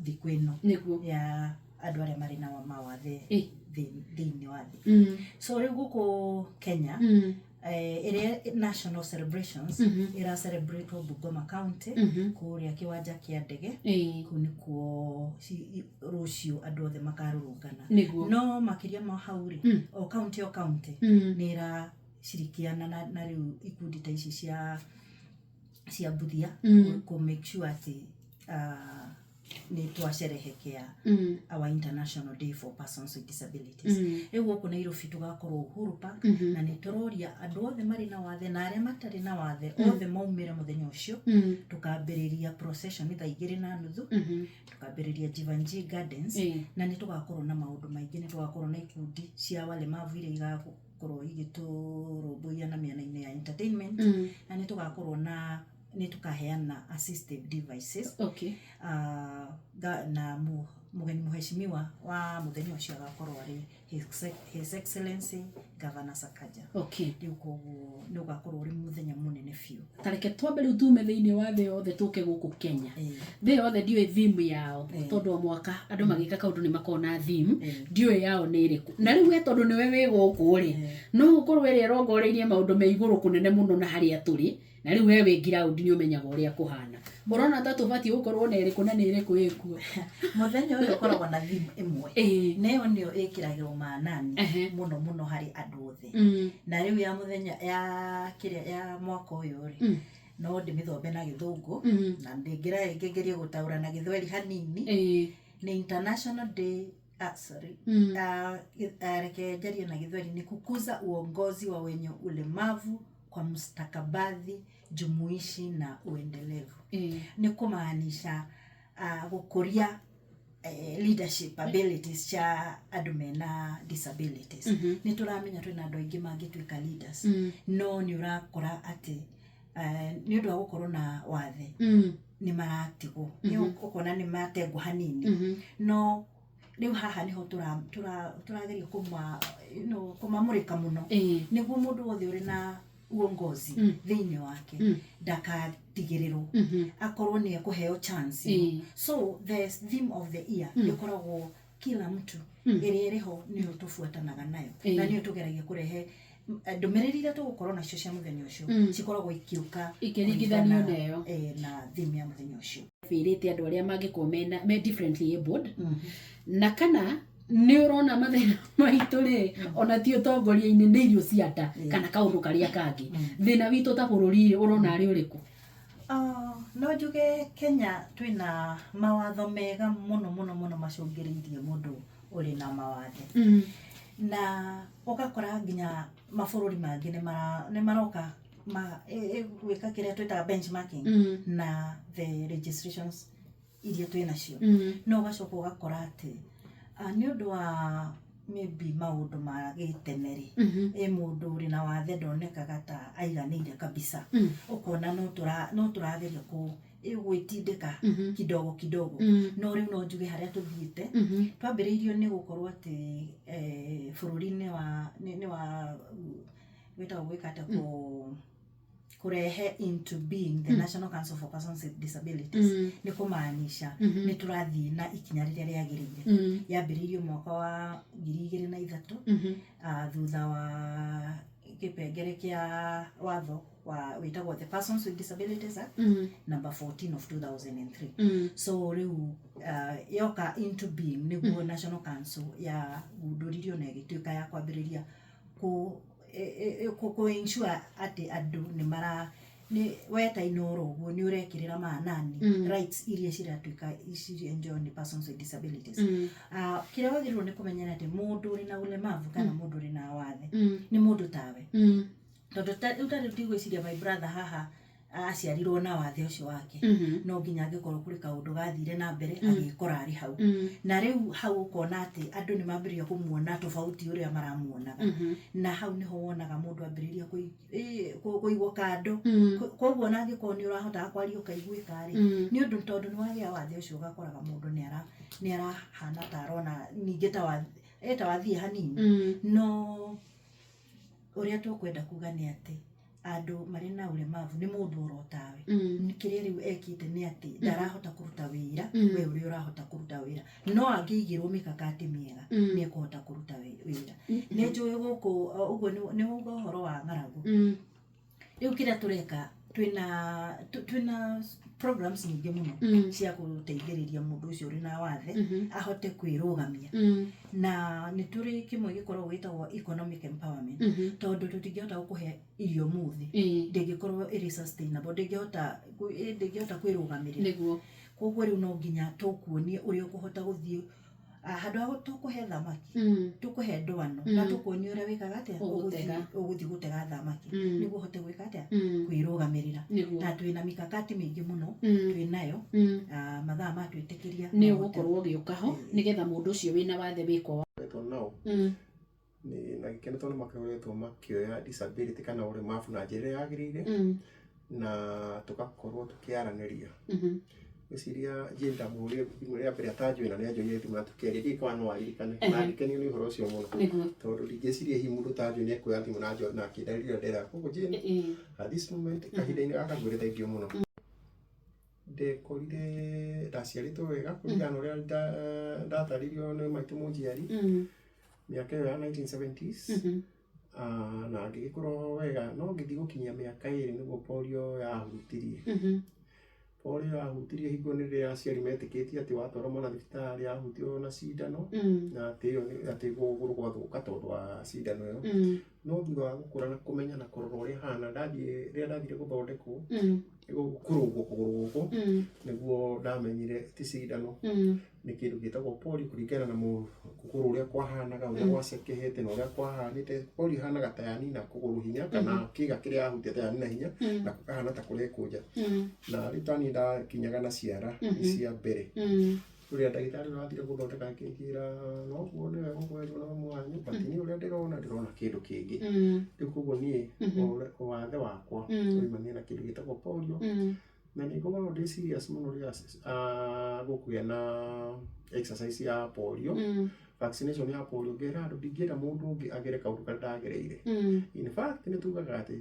Thikũ ĩno ya andũ arĩa marĩ na mawathe thĩinĩ wa thĩ. So rĩu gũkũ Kenya, ĩrĩa national celebrations ĩra celebrate Bungoma County, kũrĩa kĩwanja kĩa ndege. Kũu nĩkuo rũciũ andũ othe makarũrũngana. No makĩria ma hau rĩ, o county, o county nĩ ĩracirikiana na rĩu ikundi ta ici cia Mbuthia kũ make sure atĩ nĩ twacerehekea our International Day for Persons with Disabilities. Rĩu gũkũ Nairobi tũgakorwo Uhuru Park, na nĩ tũroria andũ othe marĩ na wathe na arĩa matarĩ na wathe, othe maumĩre mũthenya ũcio. Tũkambĩrĩria procession 2:30, tũkambĩrĩria Jeevanjee Gardens, na nĩ tũgakorwo na maũndũ maingĩ. Nĩ tũgakorwo na ikundi cia walemavu iria igakorwo igĩtũrũmbũiya na mĩena-inĩ ya entertainment, na nĩ tũgakorwo na nĩ tũkaheana assistive devices. Na mũgeni mũheshimiwa wa mũthenya ũcio agakorwo arĩ His Excellency Governor Sakaja. Rĩu koguo nĩ ũgakorwo ũrĩ mũthenya mũnene biũ. Tareke twambe rĩu tume thĩinĩ wa thĩ yothe, tũke gũkũ Kenya. Thĩ yothe ndiũĩ theme yao, tondũ o mwaka andũ magĩka kaũndũ nĩ makoragwo na theme. Ndiũĩ yao nĩ ĩrĩkũ. Na rĩu we tondũ nĩwe wĩ gũkũ rĩ, no ũkorwo ĩrĩa ĩrongoreirie maũndũ me igũrũ kũnene mũno na harĩa tũrĩ, na rĩu we wĩ ground nĩ ũmenyaga ũrĩa kũhana. Ũrona ta tũbatiĩ gũkorwo na ĩrĩkũ na nĩ ĩrĩkũ ĩkuo? Mũthenya ũyũ ũkoragwo na theme ĩmwe, na ĩyo nĩyo ĩkĩragĩrwo maanani mũno mũno harĩ andũ othe. Na rĩu ya mũthenya ya kĩrĩa ya mwaka ũyũ rĩ, no ndĩmĩthombe na Gĩthũngũ, na ndĩngĩra ngĩgerie gũtaũra na Gĩthweri hanini. Nĩ International Day, sorry, reke njarie na Gĩthweri, ni kukuza uongozi wa wenye ulemavu kwa mustakabadhi jumuishi na uendelevu. Nĩ kũmaanisha gũkũria leadership abilities cia andũ mena disabilities. Nĩ tũramenya twĩna andũ aingĩ mangĩtuĩka leaders, no nĩ ũrakora atĩ nĩ ũndũ wa gũkorwo na wathe nĩ maratigwo, nĩ ũkona nĩ matengwo hanini. No rĩu haha nĩho tũrageria kũma kũmamũrĩka mũno, nĩguo mũndũ wothe ũrĩ na uongozi thĩinĩ wake ndakatigĩrĩrwo, akorwo nĩ ekũheo chance. So the theme of the year ĩkoragwo kila mtu. Ĩrĩa ĩrĩho nĩyo tũbuatanaga nayo, na nĩyo tũgeragia kũrehe ndũmĩrĩri iria tũgũkorwo nacio cia mũthenya ũcio, cikoragwo ikiũka ikĩringithanio kũringana, na ĩyo. Na theme ya mũthenya ũcio. Wĩrĩte andũ arĩa mangĩkorwo mena me differently abled, na kana nĩ ũrona mathĩna maitũ rĩ, ona ti ũtongoria-inĩ, nĩ irio cia nda kana kaũndũ karĩa kangĩ, thĩna witũ ta bũrũri rĩ, ũrona arĩ ũrĩkũ? No njuge Kenya twĩna mawatho mega mũno mũno mũno macũngĩrĩirie mũndũ ũrĩ na mawathe, na ũgakora nginya mabũrũri mangĩ nĩ maroka gwĩka kĩrĩa twĩtaga benchmarking na the legislations iria twĩ nacio. No ũgacoka ũgakora atĩ nĩ ũndũ wa maybe maũndũ ma gĩtene rĩ, ĩ mũndũ ũrĩ na wathe ndonekaga ta aiganĩire kabisa. Ũkona no tũrageria kũ gwĩtindĩka kidogo kidogo. No rĩu no njuge harĩa tũthiĩte, twambĩrĩirio nĩ gũkorwo atĩ bũrũri-inĩ wa nĩ wa wĩtagwo gwĩka atĩa, kũrehe into being the National Council for Persons with Disabilities, nĩ kũmaanisha nĩ tũrathiĩ na ikinya rĩrĩa rĩagĩrĩire. Yambĩrĩirio mwaka wa 2003, thutha wa kĩpengere kĩa watho wa wĩtagwo the Persons with Disabilities Act number 14 of 2003. So rĩu yoka into being nĩguo National Council yagundũririo na ĩgĩtuĩka ya kwambĩrĩria kũ ensure atĩ andũ nĩ mara nĩ weta Inooro ũguo nĩ ũrekĩrĩra maanani rights iria ciratuĩka cirĩ enjoy nĩ persons with disabilities. Kĩrĩa wagĩrĩirwo nĩ kũmenya nĩ atĩ mũndũ ũrĩ na ulemavu kana mũndũ ũrĩ na wathe nĩ mũndũ tawe, tondũ rĩu ta rĩu ndigwĩciria my brother haha aciarirwo na wathe ũcio wake. No nginya angĩkorwo kũrĩ kaũndũ gathire na mbere agĩkora arĩ hau, na rĩu hau ũkona atĩ andũ nĩ mambĩrĩria kũmuona tofauti ũrĩa maramuonaga, na hau nĩho wonaga mũndũ ambĩrĩria kũigwo kando. Koguo ona angĩkorwo nĩ ũrahotaga kwaria ũkaiguĩka rĩ, nĩ ũndũ tondũ nĩ wagĩa wathe ũcio, ũgakoraga mũndũ nĩ arahana ta arona ningĩ ta wathiĩ hanini. No ũrĩa tũkwenda kuga nĩ atĩ Andũ marĩ na ũlemavu nĩ mũndũ oro tawe. Kĩrĩa rĩu ekĩte nĩ atĩ ndarahota kũruta wĩra we ũrĩa ũrahota kũruta wĩra, no angĩigĩrwo mikakati mĩega nĩ ekũhota kũruta wĩra. Nĩ njũĩ gũkũ ũguo nĩ uga ũhoro wa ng'aragu. Rĩu kĩrĩa tũreka, twĩna programs nyingĩ mũno cia gũteithĩrĩria mũndũ ũcio ũrĩ na wathe ahote kwĩrũgamia, na nĩ tũrĩ kĩmwe gĩkoragwo gĩtagwo economic empowerment, tondũ tũtingĩhota gũkũhe irio mũthĩ, ndĩngĩkorwo ĩrĩ sustainable, ndĩngĩhota kwĩrũgamĩrĩra. Koguo rĩu no nginya tũkuonie ũrĩa ũkũhota gũthiĩ handũ ha tũkũhe thamaki, tũkũhe ndwano na tũkuonie ũrĩa wĩkaga atĩa, ũgũthiĩ gũtega thamaki nĩguo ũhote gwĩka atĩa, kwĩrũgamĩrĩra. Na twĩna mikakati mĩingĩ mũno twĩnayo, mathaa matwĩtĩkĩria. Nĩ ũgũkorwo ũgĩũka ho nĩgetha mũndũ ũcio wĩna wathe wĩkwo nao na gĩkeno, tondũ makoretwo makĩoya disability kana ũlemavu na njĩra ĩrĩa yagĩrĩire, na tũgakorwo tũkĩaranĩria. Ngwĩciria Jane ndamũhũrire thimũ rĩa mbere atanjũĩ, na nĩ anjoire thimũ na tũkĩaria. Ndiũĩ kana no aririkane, na ngĩkenio nĩ ũhoro ũcio mũno, tondũ ndingĩciria hihi mũndũ ũtanjũĩ nĩ ekuoya thimũ na akĩndarĩria ũrĩa nderaga. Koguo Jane, at this moment, kahinda-inĩ gaka, ngwĩre thengiũ mũno. Ndekorire ndaciarĩtwo wega kũringana na ũrĩa ndatarĩirio nĩ maitũ mũnjiari mĩaka ĩyo ya 1970s, na ngĩgĩkũra wega, no ngĩthiĩ gũkinyia mĩaka 2 nĩguo polio yahutirie. Polio yahutirie hingo nĩ rĩrĩa aciari metĩkĩtie atĩ watwara mwana thibitarĩ ahutio na cindano, na atĩ ĩyo atĩ kũgũrũ gwathũka tondũ wa cindano ĩyo. No thutha wa gũkũra na kũmenya na kũrora ũrĩa hana, ndathiĩ rĩrĩa ndathire gũthondekwo, kũrũngwo kũgũrũ gũkũ, nĩguo ndamenyire ti cindano, nĩ kĩndũ gĩtagwo polio, kũringana na kũgũrũ ũrĩa kwahanaga, ũrĩa gwacekehete na ũrĩa kwahanĩte. Polio ĩhanaga ta yanina kũgũrũ hinya, kana kĩga kĩrĩa yahutia ta yanina hinya, na gũkahana ta kũrekũnja. Na rĩu taniĩ ndakinyaga na ciara cia mbere, ũrĩa ndagĩtarĩ ũrĩa wathire gũthondeka akĩnjĩra noguo nĩwe gũkwenjwo na mamu wanyu, but niĩ ũrĩa ndĩrona kĩndũ kĩngĩ. Rĩu koguo niĩ wathe wakwa ũimania na kĩndũ gĩtagwo polio, na nĩ ngoragwo ndĩ serious mũno rĩrĩa gũkũgĩa na exercise ya polio, vaccination ya polio. Ngera andũ ndingĩenda mũndũ ũngĩ agere kaũndũ karĩa ndagereire. In fact, nĩ tugaga atĩ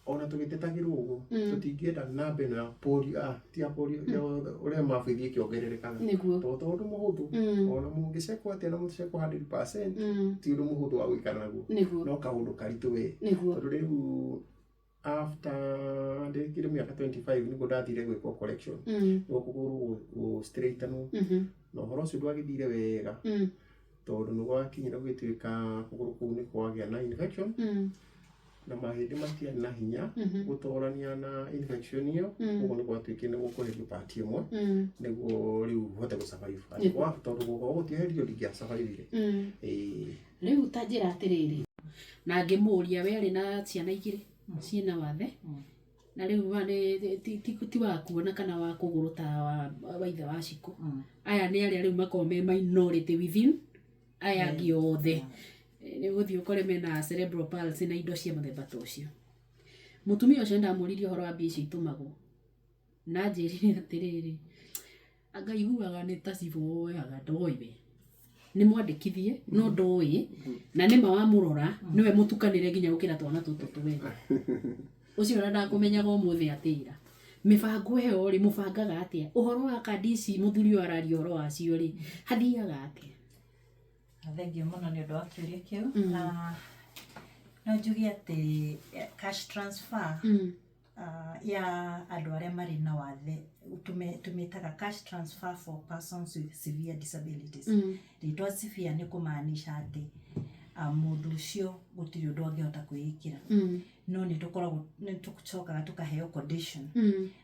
ona tũgĩtetagĩrwo ũguo, tũtingĩenda namba ĩno ya polio, ti ya polio, ya ũlemavu ĩthiĩ ĩkĩongererekaga, tondũ to ũndũ mũhũthũ. Ona mũngĩcekwo atĩa na mũcekwo 100%, ti ũndũ mũhũthũ wa gũikara naguo. No kaũndũ karitũ we, tondũ rĩu after ndĩkire mĩaka 25 nĩguo ndathire gwĩkwo correction, nĩguo kũgũrũ gũ straightenwo, na ũhoro ũcio ndwagĩthire wega, tondũ nĩ gwakinyire gũgĩtuĩka kũgũrũ kũu nĩ kwagĩa na infection, na mahĩndĩ matiarĩ na hinya gũtorania na infection ĩyo. Koguo nĩ gwatuĩkire nĩ gũkweherio part ĩmwe nĩguo rĩu hote gũ survive. Atĩ tondũ gũkorwo gũtieherio ndingĩa survive. Ĩĩ. Rĩu ta njĩra atĩrĩrĩ, na ngĩmũria we arĩ na ciana igĩrĩ ciĩna wathe, na rĩu ma nĩ ti wa kuona kana wa kũgũrũ ta wa ithe wa Cikũ. Aya nĩ arĩa rĩu makoragwo me minority within aya angĩ othe. Nĩ ũgũthiĩ ũkore mena cerebral palsy na indo cia mũthemba ta ũcio. Mũtumia ũcio ndamũririe ũhoro wa mbia icio itũmagwo, na anjĩrire atĩrĩrĩ, anga iguaga nĩ ta cibũ woyaga, ndoĩ we nĩ mwandĩkithie, no ndoĩ na nĩma wamũrora nĩwe mũtukanĩre nginya gũkĩra twana tũtũ twene. Ũcio ona ndakũmenyaga ũmũthĩ atĩra mĩbango ĩyo rĩ, mũbangaga atĩa ũhoro wa kandi ici mũthuri ũyũ araria ũhoro wacio rĩ, hathiaga atĩa? Thengiũ mũno nĩ ũndũ wa kĩũria kĩu. No njuge atĩ cash transfer ya andũ arĩa marĩ na wathe, tũmĩtaga cash transfer for persons with severe disabilities. Rĩtwa severe nĩ kũmaanisha atĩ mũndũ ũcio gũtirĩ ũndũ angĩhota kwĩĩkĩra, no nĩ tũkoragwo nĩ tũcokaga tũkaheo condition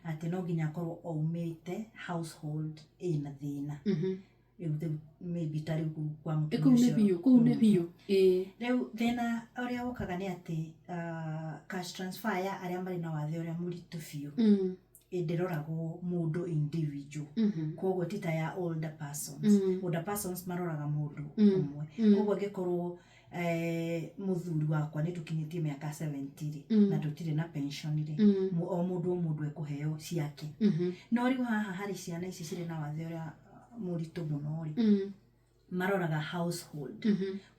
atĩ no nginya akorwo aumĩte household ĩna thĩna. Rĩu maybe ta rĩu kũu kwa mũtumia Kũu nĩ ũcio. Biũ kũu nĩ biũ, ĩĩ. Rĩu thĩna ũrĩa ũkaga nĩ atĩ cash transfer ya arĩa marĩ na wathe ũrĩa mũritũ biũ ĩndĩroragwo mũndũ individual. Koguo ti ta ya older persons. Older persons maroraga mũndũ ũmwe. Koguo angĩkorwo mũthuri wakwa nĩ tũkinyĩtie mĩaka 70 rĩ, na tũtirĩ na pension rĩ, o mũndũ o mũndũ ekũheo ciake. No rĩu haha harĩ ciana ici cirĩ na wathe ũrĩa mũritũ mũno rĩ, Maroraga household.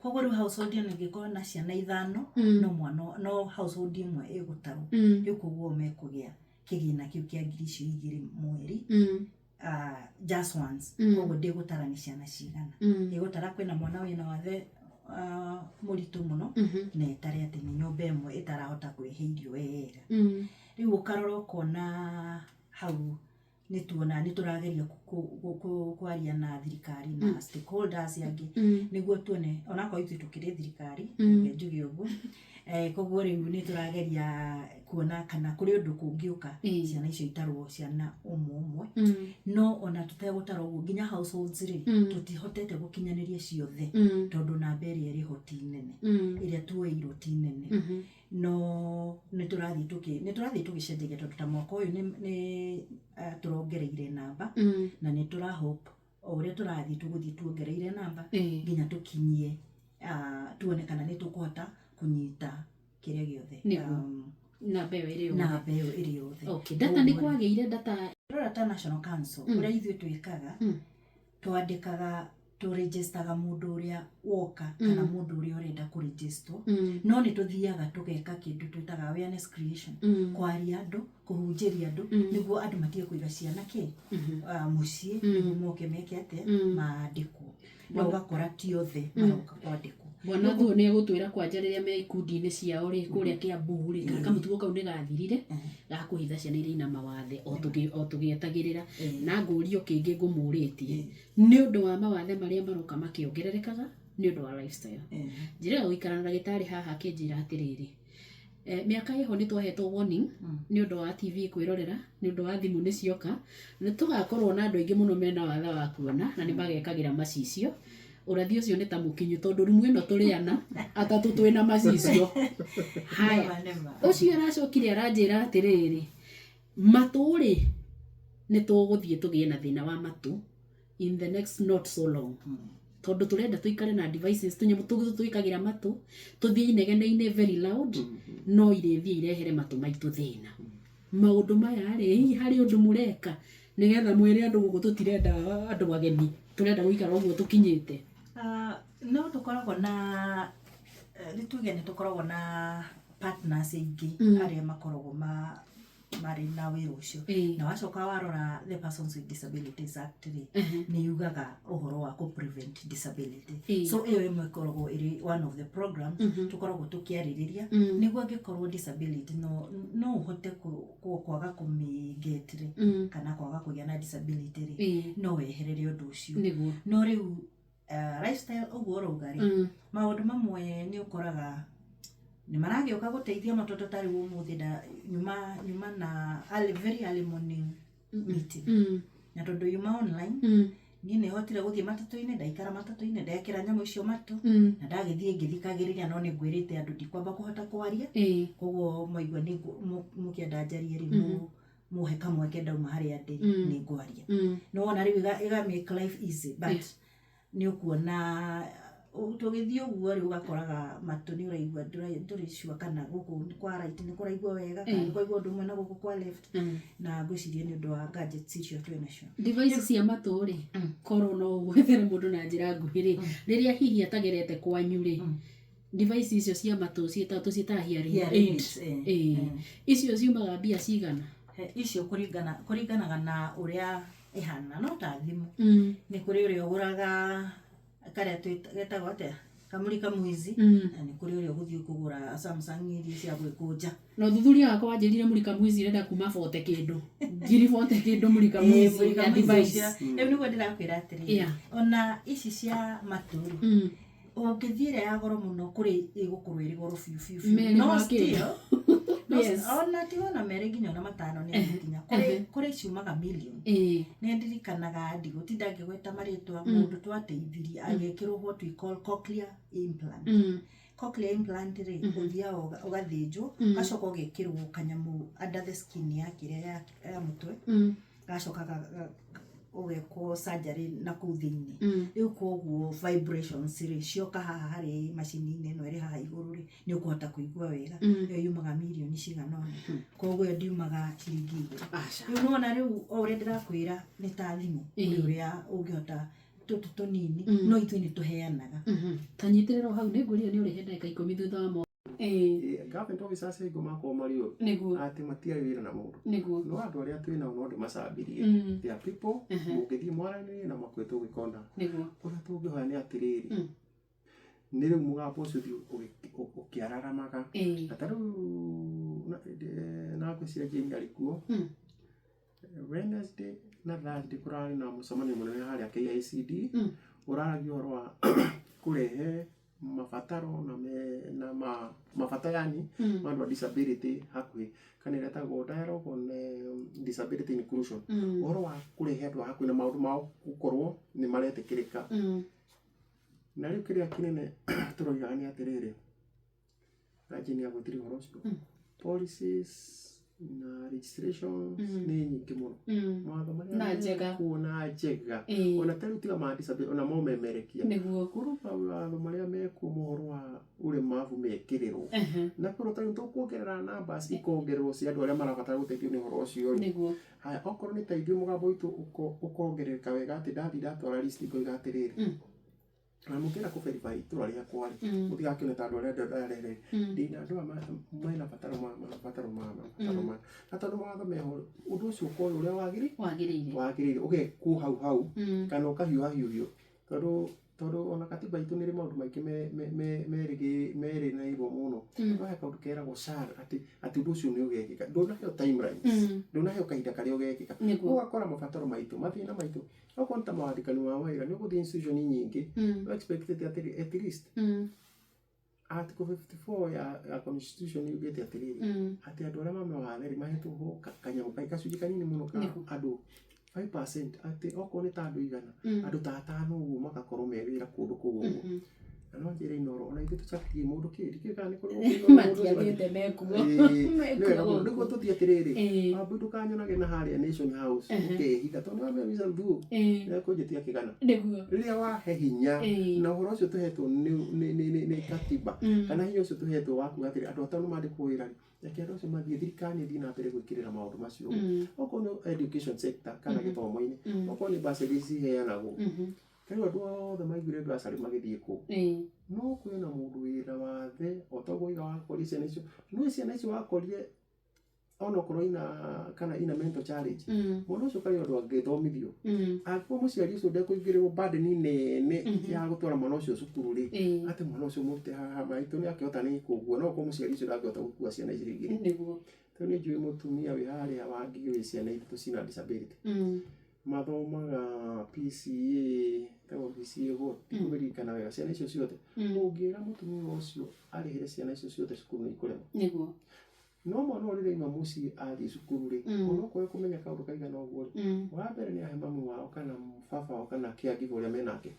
Koguo rĩu household ĩno ĩngĩkorwo na ciana ithano, no mwana, no household ĩmwe ĩgũtarwo. Rĩu koguo mekũgĩa kĩgĩna kĩu kĩa 2,000 mweri, just once. Koguo ndĩgũtara nĩ ciana cigana, ĩgũtara kwĩna mwana wĩna wathe mũritũ mũno, na ĩtare atĩ nĩ nyũmba ĩmwe ĩtarahota kwĩhe irio wega. Rĩu ũkarora ũkona hau nĩ tuona nĩ tũrageria kwaria na thirikari na stakeholders angĩ, nĩguo tuone onakorwo ithuĩ tũkĩrĩ thirikari, reke njuge ũguo. Koguo rĩu nĩ tũrageria kuona kana kũrĩ ũndũ kũngĩũka, ciana icio itarwo ciana ũmwe ũmwe. No ona tũtegũtara ũguo nginya households rĩ, tũtihotete gũkinyanĩria ciothe, tondũ namba ĩrĩa ĩrĩho ti nene, ĩrĩa tuoeirwo ti nene. No nĩ tũrathiĩ tũgĩcenjagia, tondũ ta mwaka ũyũ nĩ tũrongereire namba, na nĩ tũra hope o ũrĩa tũrathiĩ tũgũthiĩ tuongereire namba nginya tũkinyie, tuone kana nĩ tũkũhota kũnyita kĩrĩa gĩothe. Nĩguo. Namba ĩyo ĩrĩ yothe. Namba ĩyo ĩrĩ yothe. Okay, data nĩ kwagĩire data. Rora, ta National Council, ũrĩa ithuĩ twĩkaga, twandĩkaga, tũregistaga mũndũ ũrĩa woka kana mũndũ ũrĩa ũrenda kũregistwo. No nĩ tũthiaga tũgeka kĩndũ twĩtaga awareness creation, kwaria andũ, kũhunjĩria andũ, nĩguo andũ matige kũiga ciana kĩ mũciĩ, nĩguo moke meke atĩa? Mandĩkwo. Na ũgakora ti othe maroka kwandĩkwo. Bwana Thuo nĩ egũtwĩra kwanja rĩrĩa me ikundi-inĩ ciao rĩ, kũrĩa Kiambu rĩ, kana kamũtugo kau nĩ gathirire ga kũhitha ciana iria ina mawathe o tũgĩetagĩrĩra. Na ngũrio kĩngĩ ngũmũrĩtie, nĩ ũndũ wa mawathe marĩa maroka makĩongererekaga nĩ ũndũ wa lifestyle, njĩraga gũikara na ndagĩtarĩ haha akĩnjĩra atĩrĩrĩ, mĩaka ĩho nĩ twahetwo warning nĩ ũndũ wa TV kwĩrorera, nĩ ũndũ wa thimũ nĩ cioka, nĩ tũgakorwo na andũ aingĩ mũno mena wathe wa kuona na nĩ magekagĩra macicio. Ũrathi ũcio nĩ ta mũkinyu, tondũ rumu ĩno tũrĩ ana, atatũ twĩna macicio. Haya. Nĩma, nĩma. Ũcio aracokire aranjĩra atĩrĩrĩ, matũ rĩ, nĩ tũgũthiĩ tũgĩe na thĩna wa matũ in the next not so long, tondũ tũrenda tũikare na devices, tũnyamũ tũu twĩkagĩra matũ, tũthiĩ inegene-inĩ very loud, no irĩthiĩ irehere matũ maitũ thĩna. Maũndũ maya rĩ, hihi harĩ ũndũ mũreka nĩgetha mwĩre andũ gũkũ tũtirenda andũ ageni, tũrenda gũikara ũguo tũkinyĩte? No tũkoragwo na nĩ tuge nĩ tũkoragwo na partners aingĩ arĩa makoragwo marĩ na wĩra ũcio. Na wacoka warora the Persons with Disabilities Act rĩ, nĩ yugaga ũhoro wa kũ prevent disability. So ĩyo ĩmwe ĩkoragwo ĩrĩ one of the programs tũkoragwo tũkĩarĩrĩria, nĩguo angĩkorwo disability no ũhote kwaga kũmĩget rĩ, kana kwaga kũgĩa na disability rĩ, no weherere ũndũ ũcio. No rĩu lifestyle ũguo ũrauga rĩ, maũndũ mamwe nĩ ũkoraga nĩ maragĩũka gũteithia ma, tondũ ta rĩu ũmũthĩ nyuma na early, very early morning meeting, na tondũ yuma online, niĩ nĩ hotire gũthiĩ matatũ-inĩ, ndaikara matatũ-inĩ, ndekĩra nyamũ icio matũ, na ndagĩthiĩ ngĩthikagĩrĩria. No nĩ ngwĩrĩte andũ ndikwamba kũhota kwaria, koguo mwaigua nĩ mũkĩenda njarie rĩ, mũhe kamweke ndauma harĩa ndĩ, nĩ ngwaria. No wona rĩu ĩga make life easy, but nĩ ũkuona tũgĩthiĩ ũguo rĩ, ũgakoraga matũ nĩ ũraigua ndũrĩ sure kana gũkũ kwa right nĩ kũraigua wega kana nĩ kũraigua ũndũ ũmwe na gũkũ kwa left. Na ngwĩciria nĩ ũndũ wa gadgets icio twĩ nacio. Device cia matũ rĩ, korwo no gwethere mũndũ na njĩra nguhĩ rĩ, rĩrĩa hihi atagerete kwanyu rĩ, device icio cia matũ tũciĩtaga hearing Hearing aid. aids, Icio ciumaga mbia cigana? Icio kũringanaga na ũrĩa ĩhana, no ta thimũ, nĩ kũrĩ ũrĩa ũgũraga karĩa getagwo atĩa, kamũrika mwizi, na nĩ kũrĩ ũrĩa ũgũthiĩ kũgũra Samsung iria cia gwĩkũnja. Na ũthuthuria wakwa wanjĩrire mũrika mwizi ĩrenda kuma bote kĩndũ, ngiri bote kĩndũ mũrika mwizi mũrika ya mwizi device. Rĩu nĩguo ndĩrakwĩra atĩrĩrĩ, ona ici cia matũ rĩ, ũngĩthiĩ ĩrĩa ya goro mũno, kũrĩ ĩgũkorwo ĩrĩ goro biũ biũ biũ. Merĩ No ma still, kĩndũ. no ona ti ona merĩ nginya ona matano nĩ nginya kũrĩ ciumaga million. Nĩ ndirikanaga, ndigũtinda ngĩgweta marĩtwa, mũndũ twateithirie agĩkĩrwo what we call cochlear implant. Cochlear implant rĩ, ũthiaga ũgathĩnjwo, ũgacoka ũgekĩrwo kanyamũ under the skin ya kĩrĩa ya mũtwe, gacoka ũgekwo surgery na kũu thĩinĩ. Rĩu koguo vibrations rĩ, cioka haha harĩ macini-inĩ ĩno ĩrĩ haha igũrũ rĩ, nĩ ũkũhota kũigua wega. Ĩyo yumaga mirioni cigana ũna, koguo ĩyo ndiumaga ciringi igĩrĩ. Aca. Rĩu nĩwona rĩu o ũrĩa ndĩrakwĩra, nĩ ta thimũ, kũrĩ ũrĩa ũngĩhota. Tũtũ tũnini no ithuĩ nĩ tũheanaga. Ta nyitĩrĩrwo hau, nĩ ngwĩrire nĩ ũrĩhe ndagĩka 10 thutha wa mo. Government officers aingĩ makorwo marĩ ũru atĩ matiarĩ wĩra na mũndũ. No andũ arĩa twĩ nao no ndĩmacambirie. There are people mũngĩthiĩ mwaranĩrie na makwĩ tũgĩkona. Ũrĩa tũngĩhoya nĩ atĩrĩrĩ, nĩ rĩu mũgambo ũcio ũthiĩ ũkĩararamaga. Na ta rĩu na ngwĩciria Jane arĩ kuo. Wednesday na Thursday kũrarĩ na mũcemanio mũnene harĩa KICD ũraragia ũhoro wa kũrehe mabataro na, na mabata yani ma andũ a disability hakuhĩ, kana ĩrĩa ĩtagwo dialogue on disability inclusion, ũhoro wa kũrehe andũ a hakuhĩ na maũndũ mao gũkorwo nĩ maretĩkĩrĩka. Na rĩu kĩrĩa kĩnene tũroigaga nĩ atĩrĩrĩ, na Jane agwetire ũhoro ũcio, policies na legislations nĩ nyingĩ mũno, mawatho marĩa Na njega. mekuo na njega. Ona ta rĩu tiga ma disability, ona mo memerekia. Korwo mawatho marĩa mekuo mohoro wa ũlemavu mekĩrĩrwo, na korwo ta rĩu tũkuongerera numbers, ikongererwo cia andũ arĩa marabatara gũteithio nĩ ũhoro ũcio rĩ. Haya, okorwo nĩ ta ithuĩ mũgambo witũ ũkongerereka wega, atĩ ndathiĩ ndatwara list ngoiga atĩrĩrĩ, na mũngĩenda kũ verify itũra rĩakwa rĩ, mũtigakĩone ta andũ arĩa ndarere ndĩna andũ aya mena bataro ma mabataro ma mabataro ma, na tondũ mawatho meho, ũndũ ũcio ũkorwo ũrĩa wagĩrĩire. Wagĩrĩire ũgekwo hau hau kana ũkahiũhahiũhio, tondũ ona katiba itũ nĩ ĩrĩ maũndũ maingĩ merĩnĩirwo mũno. No he kaũndũ keragwo shall, atĩ ũndũ ũcio nĩ ũgekĩka, ndũnaheo timelines, ndũnaheo kahinda karĩa ũgekĩka. Ũgakora mabataro maitũ, mathĩna maitũ, okorwo nĩ ta mawandĩkani wa wĩra, nĩ ũgũthiĩ institution nyingĩ, expected atĩrĩ, at least article 54 ya constitution yugĩte atĩrĩrĩ, atĩ andũ arĩa mamawathe rĩ mahetwo kanyamũ gacunjĩ kanini mũno ka andũ 5%, atĩ okorwo nĩ ta andũ 100, andũ ta atano ũguo magakorwo me wĩra kũndũ kũu ũguo. Na no njĩre Inooro ona ithuĩ tũcabithie mũndũ kĩ ndikĩũĩ kana nĩ kũrĩ gũkũ Inooro mũndũ ũcio. Matiagĩte mekuo. Ĩĩ, nĩ wega mũno nĩguo tũthiĩ atĩrĩrĩ, Wambui, ndũkanyonage na harĩa Nation House ũkehitha, tondũ nĩ wamenya thuo nĩekũnjĩtia kĩgana. Rĩrĩa wahe hinya na ũhoro ũcio tũhetwo nĩ katiba, kana hinya ũcio tũhetwo wa kuga atĩrĩ andũ atano mandĩkwo wĩra rĩ, reke andũ acio mathiĩ, thirikari ĩthiĩ na mbere gwĩkĩrĩra maũndũ macio. Okorwo nĩ education sector kana gĩthomo-inĩ, okorwo nĩ bursary ciheanagwo, rĩu andũ othe maiguire bursary magĩthiĩ kũ? No kwĩna mũndũ wĩna wathe o ta ũguo waiga wakorire ciana icio, no ciana icio wakorire onokorwo ina kana ina mental challenge, mwana ũcio karĩ ũndũ angĩthomithio angĩkorwo mũciari ũcio ndekũingĩrĩrwo burden nene ya gũtwara mwana ũcio cukuru rĩ, atĩ mwana ũcio mũrute haha maitũ nĩ akĩhota nĩ kũgua, no okorwo mũciari ũcio ndangĩhota gũkua ciana icio igĩrĩ. Tondũ nĩ njũĩ mũtumia wĩ harĩa wa Ngigĩ wĩ ciana ithatũ cina disability, mathomaga PCA, tagwo PCA what, ndikũmĩririkana wega. Ciana icio ciothe, ũngĩra mũtumia ũcio arĩhĩre ciana icio ciothe cukuru, nĩ ikũrema. No mwana ũyũ rĩrĩa aima mũciĩ athiĩ cukuru rĩ, onokorwo kũmenya kaũndũ kaigana ũguo rĩ, wa mbere nĩ ahe mami wao kana baba wao kana caregiver ũrĩa menake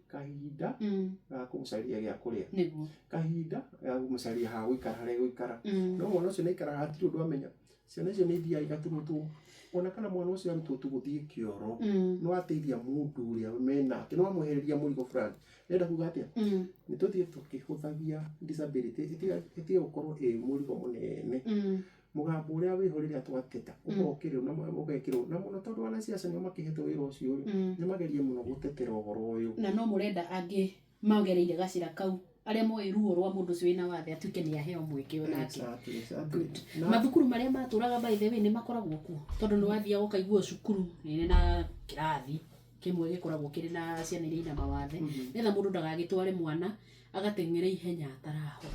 kahinda ga kũmũcaria gĩa kũrĩa, kahinda ga kũmũcaria ha gũikara, harĩa gũikara. No mwana ũcio nĩ aikaraga hatirĩ ũndũ amenya. Ciana icio nĩ ithiaga igaturutwo, ona kana mwana ũcio arutwo tu gũthiĩ kĩoro, no ateithia mũndũ ũrĩa menake, no amwehereria mũrigo fulani. Ndĩrenda kuga atĩa? Nĩ tũthiĩ tũkĩhũthagia disability, ĩtige gũkorwo ĩ mũrigo mũnene. Mũgambo ũrĩa wĩho rĩrĩa twateta ũgokĩrĩrwo na ũgekĩrwo na mũno, tondũ wanasiasa nĩo makĩhetwo wĩra ũcio rĩ, nĩ magerie mũno gũtetera ũhoro ũyũ. Na no mũrenda angĩ magereire gacĩra kau, arĩa moĩ ruo rwa mũndũ ũcio wĩna wathe, atuĩke nĩ aheo mweke onake. Exactly. Good. Mathukuru marĩa matũraga, by the way, nĩ makoragwo kuo, tondũ nĩ wathiaga ũkaigua cukuru nĩ na kĩrathi kĩmwe gĩkoragwo kĩrĩ na ciana iria ina mawathe, nĩgetha mũndũ ndagagĩtware mwana agateng'ere ihenya atarahota.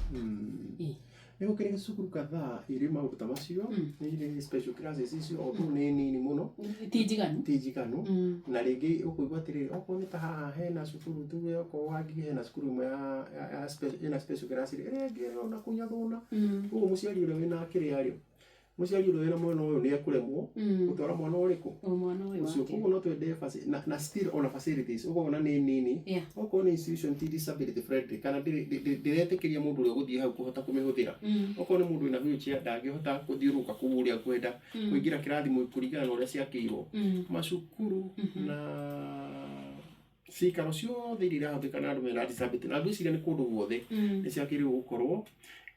Nĩ gũkĩrĩ cukuru kadhaa irĩ maũndũ ta macio, nĩ irĩ special classes icio, although nĩ nini mũno. Ti njiganu. Ti njiganu. Na rĩngĩ ũkũigua atĩrĩrĩ, okorwo nĩ ta haha hena cukuru, tuge okorwo Wangigĩ hena cukuru ĩmwe ya ĩna special class rĩ, ĩrĩa ĩngĩ ona kũu Nyathũna. Koguo mũciari ũrĩa wĩna kĩrĩa rĩ, mũciari ũrĩa wĩna mwana ũyũ nĩ ekũremwo gũtwara mwana ũrĩkũ? O mwana ũyũ ũcio wake. Koguo no twende na still ona facilities ũkona nĩ nini. Okorwo nĩ institution ti disability friendly, kana ndĩretĩkĩria mũndũ ũrĩa ũgũthiĩ hau kũhota kũmĩhũthĩra, okorwo nĩ mũndũ wĩna wheelchair ndangĩhota gũthiũrũrũka kũu ũrĩa ngwenda, kũingĩra kĩrathi kũringana na ũrĩa ciakĩirwo macukuru na cikaro ciothe iria irahũthĩka na andũ mena disability. Na ngwĩciria nĩ kũndũ guothe nĩ ciagĩrĩirwo gũkorwo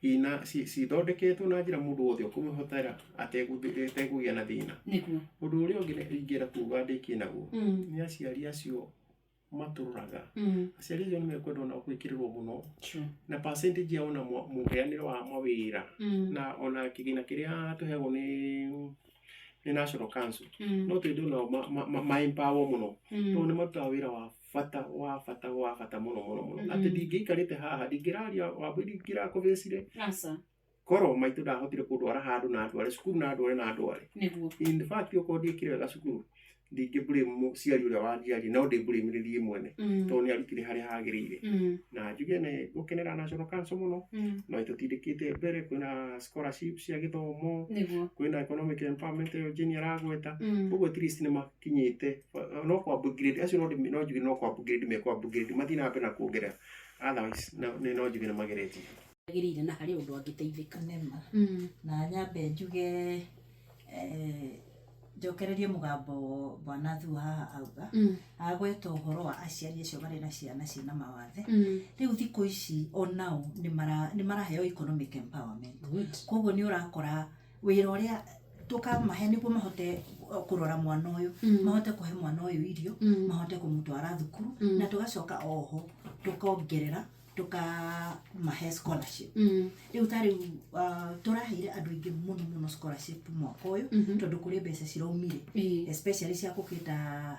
ina cithondeketwo na njĩra mũndũ wothe ũkũmĩhũthĩra ategũgĩa na thĩna. Ũndũ ũrĩa ũngĩ ingĩenda kuga ndĩkie naguo, nĩ aciari acio Matũroraga, aciari acio nĩ mekwenda ona gwĩkĩrĩrwo mũno na percentage yao na mũheanĩre wa mawĩra na ona kĩgĩna kĩrĩa tũheagwo nĩ National Council, no twende onao ma empower mũno, tondũ nĩ marutaga wĩra wa bata, wa bata, wa bata mũno mũno mũno, atĩ ndingĩikarĩte haha, ndingĩraria wambui, ndingĩrakũbĩcire korwo maitũ ndahotire kũndwara handũ na ndware cukuru na ndware na ndware. In fact, okorwo ndiĩkire wega cukuru, ndingĩ blame mũciari ũrĩa wanjiarire, no ndĩ blame niĩ mwene, tondũ nĩ arutire harĩa hagĩrĩire. Na njuge nĩ ngũkenera National Council mũno no ĩtũtindĩkĩte mbere. Kwĩna scholarship cia gĩthomo, kwĩna economic empowerment ĩyo Jane aragweta. Koguo at least nĩ makinyĩte no kwa upgrade acio, no njuge no kwa upgrade, me kwa upgrade, mathiĩ na mbere na kuongerera, otherwise no njuge nĩ mageretie. Agĩrĩire na harĩ ũndũ angĩteithĩka. Nĩma. Na nyambe njuge, njokererie mũgambo bwana Thu haha auga, agweta ũhoro wa aciari acio marĩ na ciana ciĩna mawathe. Rĩu thikũ ici onao nĩ maraheo economic empowerment. Koguo nĩ ũrakora wĩra ũrĩa tũkamahe nĩguo mahote kũrora mwana ũyũ, mahote kũhe mwana ũyũ irio, mahote kũmũtwara thukuru, na tũgacoka oho tũkongerera tũkamahe scholarship. Rĩu ta rĩu tũraheire andũ aingĩ mũno mũno scholarship mwaka ũyũ, tondũ kũrĩ mbeca ciraumire, especially cia gũkĩta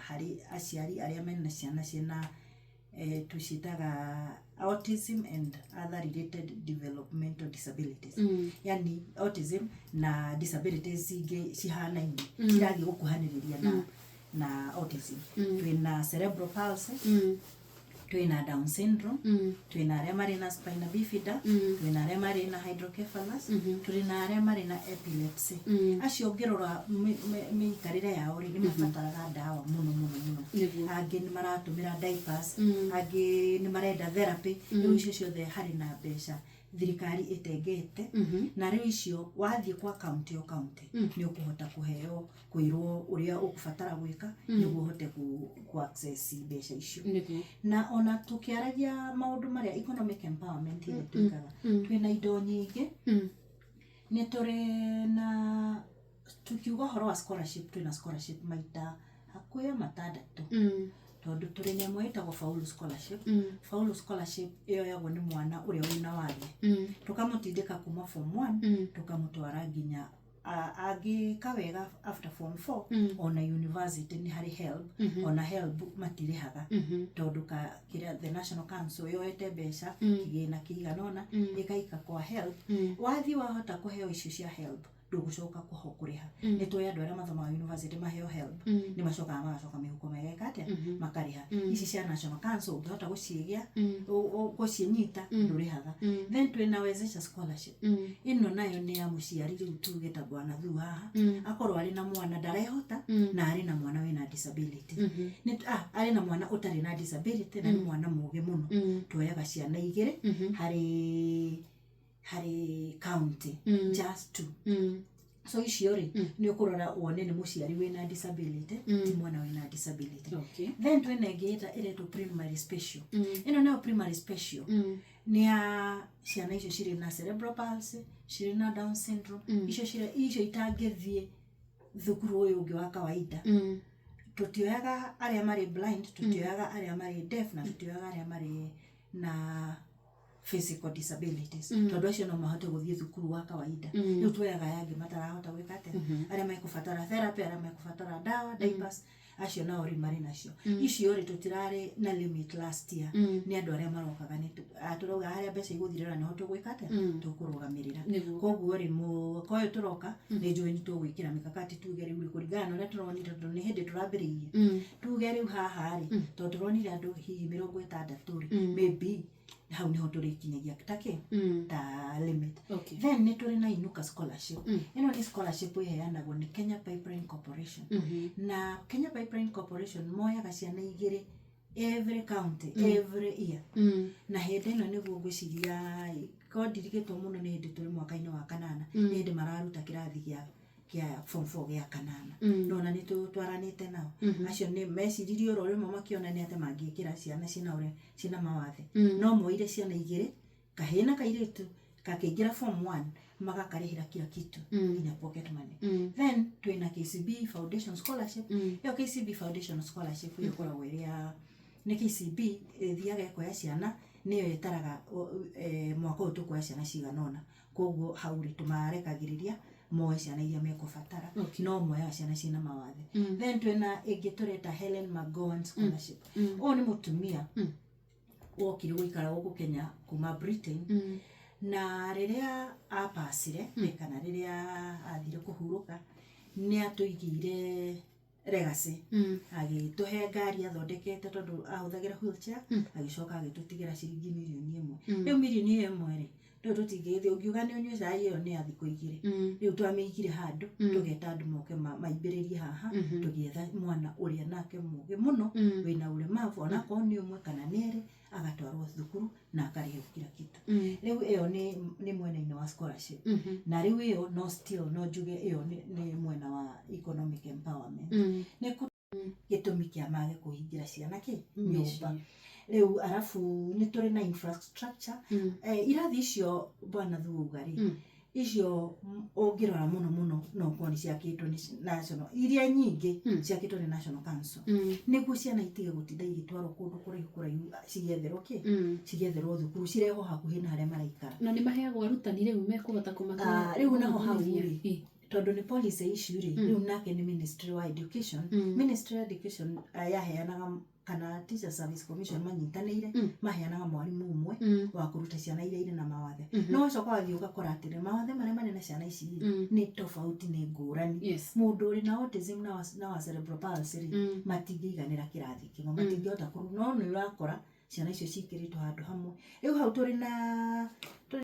harĩ aciari arĩa mena ciana ciĩna tũciĩtaga autism and other related developmental disabilities, yani autism na disabilities ingĩ cihanaine, cirathiĩ gũkuhanĩrĩria na autism. Twĩna cerebral palsy, twĩna Down syndrome, twĩna arĩa marĩ na spina bifida, twĩna arĩa marĩ na hydrocephalus, tũrĩ na arĩa marĩ na epilepsy. Acio ũngĩrora mĩikarĩre yao rĩ, nĩ mabataraga ndawa mũno mũno mũno. Angĩ nĩ maratũmĩra diapers, angĩ nĩ marenda therapy. Rĩu icio ciothe harĩ na mbeca thirikari ĩtengete, na rĩu icio wathiĩ kwa county, o county nĩ ũkũhota kũheo, kwĩrwo ũrĩa ũkũbatara gwĩka nĩguo ũhote ku access mbeca icio. Na ona tũkĩaragia maũndũ marĩa economic empowerment ĩrĩa twĩkaga, twĩna indo nyingĩ. Nĩ tũrĩ na, tukiuga ũhoro wa scholarship, twĩna scholarship maita hakuhĩ matandatũ, tondũ tũrĩ na ĩmwe ĩtagwo Faulu Scholarship. Faulu Scholarship ĩyoyagwo nĩ mwana ũrĩa wĩna wathe, tũkamũtindĩka kuma form 1, tũkamũtwara nginya angĩka wega after form 4, ona university nĩ harĩ HELB. Ona HELB matirĩhaga, tondũ ka kĩrĩa the National Council yoete mbeca, kĩgĩna kĩigana ũna, ĩgaika kwa HELB. Wathiĩ wahota kũheo icio cia HELB, ndũgũcoka kũho kũrĩha. Nĩ tũĩ andũ arĩa mathomaga university maheo HELB, nĩ macokaga magacoka mĩhuko megeka atĩa, makarĩha. Ici cia National Council ũngĩhota gũciĩgĩa, gũcinyita, ndũrĩhaga. Then twĩna Wezesha Scholarship. Ĩno nayo nĩ ya mũciari, rĩu tuge ta bwana Thu haha, akorwo arĩ na mwana ndarehota, na arĩ na mwana wĩna disability, nĩ arĩ na mwana ũtarĩ na disability na nĩ mwana mũgĩ mũno, tuoyaga ciana igĩrĩ harĩ county, just two. So icio rĩ, nĩ ũkũrora wone nĩ mũciari wĩna disability, ti mwana wĩna disability. Then twĩna ĩngĩ ĩretwo primary special. Ĩno nayo primary special nĩ ya ciana icio cirĩ na cerebral palsy, cirĩ na Down syndrome, icio icio itangĩthiĩ thukuru ũyũ ũngĩ wa kawaida. Tũtioyaga arĩa marĩ blind, tũtioyaga arĩa marĩ deaf, na tũtioyaga arĩa marĩ na physical disabilities, tondũ acio no mahote gũthiĩ thukuru wa kawaida. Rĩu tuoyaga aya angĩ matarahota gwĩka atĩa, arĩa mekũbatara therapy, arĩa mekũbatara ndawa, diapers, acio nao rĩ marĩ nacio. Icio rĩ, tũtirarĩ na limit last year. Nĩ andũ arĩa marokaga, nĩ tũrauga harĩa mbeca igũthirĩra nĩho tũgwĩka atĩa, tũkũrũgamĩrĩra. Koguo rĩ, mwaka ũyũ tũroka nĩ njũĩ nĩ tũgwĩkĩra mikakati, tuge rĩu rĩ, kũringana na ũrĩa tũronire, tondũ nĩ hĩndĩ tũrambĩrĩirie, tuge rĩu haha rĩ, tondũ tũronire andũ hihi 60 rĩ, maybe hau nĩho tũrĩkinyagia ta kĩ, ta limit. Then nĩ tũrĩ na Inuka Scholarship. Ĩno nĩ scholarship ĩheanagwo nĩ Kenya Pipeline Corporation, na Kenya Pipeline Corporation moyaga ciana igĩrĩ every county, every year. Na hĩndĩ ĩno nĩguo ngwĩciria ko ndirigĩtwo mũno, nĩ hĩndĩ tũrĩ mwaka-inĩ wa kanana, nĩ hĩndĩ mararuta kĩrathi gĩa form 4 gĩa kanana. Nona nĩ twaranĩte nao. Acio nĩ meciririe oro rĩmwe, makĩona nĩ atĩ mangĩkĩra ciana ciĩna ũrĩa ciĩna mawathe. No moire ciana igĩrĩ, kahĩĩ na kairĩtu, kakĩingĩra form 1, magakarĩhĩra kila kitu, nginya pocket money. Then twĩna KCB Foundation Scholarship. Ĩyo KCB Foundation Scholarship ĩyo ĩkoragwo ĩrĩ ya Nĩ KCB ĩthiaga ĩkoya ciana, nĩyo ĩtaraga mwaka ũyũ tũkuoya ciana cigana ũna, koguo hau rĩ tũmarekagĩrĩria moe ciana iria mekũbatara. No moyaga ciana ciĩna mawathe. Then twĩna ĩngĩ tũreta Helen McGowan Scholarship. Ũyũ nĩ mũtumia wokire gũikara gũkũ Kenya kuma Britain, na rĩrĩa apacire kana rĩrĩa athire kũhurũka, nĩ atũigĩire legacy. Agĩtũhe ngari athondekete tondũ ahũthagĩra wheelchair. Agĩcoka agĩtũtigĩra ciringi 1 mirioni. Rĩu 1 mirioni ĩyo rĩ, rĩu tũtingĩgĩthiĩ ũngiuga nĩ ũnyue cai, ĩyo nĩ ya thikũ 2. Rĩu twamĩigire handũ, tũgeta andũ moke maimbĩrĩrie haha, tũgĩetha mwana ũrĩa nake mũgĩ mũno wĩna ũlemavu, onakorwo nĩ ũmwe kana nĩ erĩ, agatwarwo thukuru na akarĩhĩrwo kila kitu. Rĩu ĩyo nĩ mwena-inĩ wa scholarship. Na rĩu ĩyo no still no njuge ĩyo nĩ mwena wa economic empowerment. Nĩ gĩtũmi kĩa mage kũhingĩra ciana kĩ nyũmba. Rĩu arabu nĩ tũrĩ na infrastructure. Irathi icio bwana Thuuga rĩ, icio ũngĩrora mũno mũno no ũkorwo nĩ ciakĩtwo nĩ national, iria nyingĩ ciakĩtwo nĩ National Council, nĩguo ciana itige gũtinda igĩtwarwo kũndũ kũraihu kũraihu cigĩetherwo kĩ, cigĩetherwo thukuru, cirehwo hakuhĩ na harĩa maraikara. Na nĩ maheagwo arutani rĩu mekũhota kũmatwara? Ah, rĩu naho hau rĩ, tondũ nĩ policy issue rĩ, rĩu nake nĩ Ministry wa Education. Ministry wa Education yaheanaga, kana Teacher Service Commission manyitanĩire, maheanaga mwarimũ ũmwe wa kũruta ciana iria irĩ na mawathe. No wacoka wathiĩ ũgakora atĩrĩ, mawathe marĩa marĩ na ciana ici rĩ, nĩ tofauti, nĩ ngũrani. Mũndũ ũrĩ na autism na wa cerebral palsy rĩ, matingĩiganĩra kĩrathi kĩmwe, matingĩhota kũru, no nĩ ũrakora ciana icio cikĩrĩtwo handũ hamwe. Rĩu hau tũrĩ na tũrĩ